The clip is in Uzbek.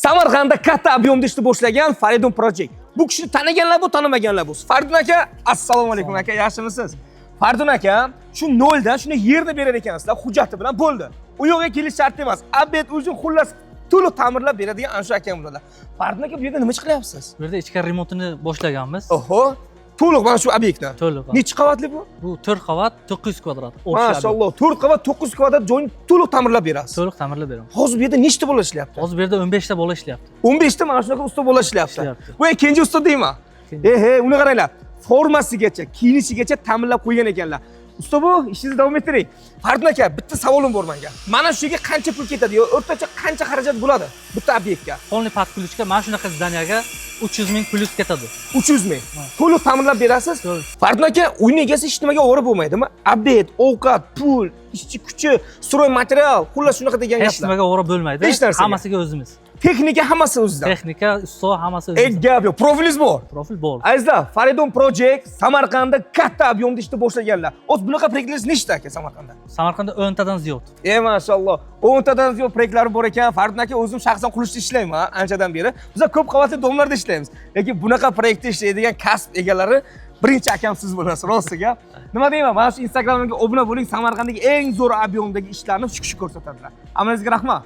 Samarqandda katta объем da ishni boshlagan Faridun Project. Bu kishini taniganlar bu, tanimaganlar bu. Faridun aka, assalomu alaykum aka, yaxshimisiz? Faridun aka, shu noldan shuni yerda berar ekansizlar, hujjati bilan bo'ldi. U yoqqa kelish shart emas. Обед, ужин, xullas to'liq ta'mirlab beradigan ana shu akam bo'ladi. Faridun aka, bu yerda nima ish qilyapsiz? Bu yerda ichkari remontini boshlaganmiz. Oho, to'liq mana shu obyektni. To'liq. Nechi qavatli bu? Bu 4 qavat, 900 kvadrat. Общий объем. Mashalloh, 4 qavat, 900 kvadrat joyni to'liq ta'mirlab berasiz. To'liq ta'mirlab beramiz. Hozir bu yerda nechta bola ishlayapti? Hozir bu yerda 15 ta bola ishlayapti. 15 ta mana shunaqa usta bola ishlayapti. Ishlayapti. Bu ikkinchi usta deyman. Ehe, uni qaranglar. Formasigacha, kiyinishigacha ta'minlab qo'ygan ekanlar. Usta, bu ishingizni davom ettiring. Fardun aka, bitta savolim bor menga. Mana shu yerga qancha pul ketadi yo o'rtacha qancha xarajat bo'ladi bitta obyektga? Полный под ключ ga mana shunaqa здания ga 300 ming plyus ketadi. 300 ming. To'liq ta'mirlab berasiz. To'liq. Fardun aka, uyning egasi hech nimaga ovora bo'lmaydimi? Обед, ovqat, pul, ishchi kuchi, стройматериал, xullas shunaqa degan Hech gaplar. nimaga ovora bo'lmaydi. Hech narsaga. Hammasiga o'zimiz. Texnika hammasi o'zidan. Texnika, usta, hammasi Ey, o'zimiz. gap yo'q. Profilingiz bor. Profil bor. Azizlar, Faridun Project Samarqandda katta объем da ishni boshlaganlar. O'zi bunaqa proyektlaringiz nechta aka Samarqandda? Samarqandda 10 tadan ziyod. E, mashalloh. 10 tadan ziyod proyektlari bor ekan. Faridun aka, o'zim shaxsan qurilishda ishlayman anchadan beri. Biz ko'p qavatli дом larda ishlaymiz. Lekin bunaqa proyektda ishlaydigan kasb egalari birinchi akam siz bo'lasiz, rosti gap. Nima deyman, mana shu Instagramga obuna bo'ling, Samarqanddagi eng zo'r объем dagi ishlarni shu kishi ko'rsatadilar. Hammangizga rahmat.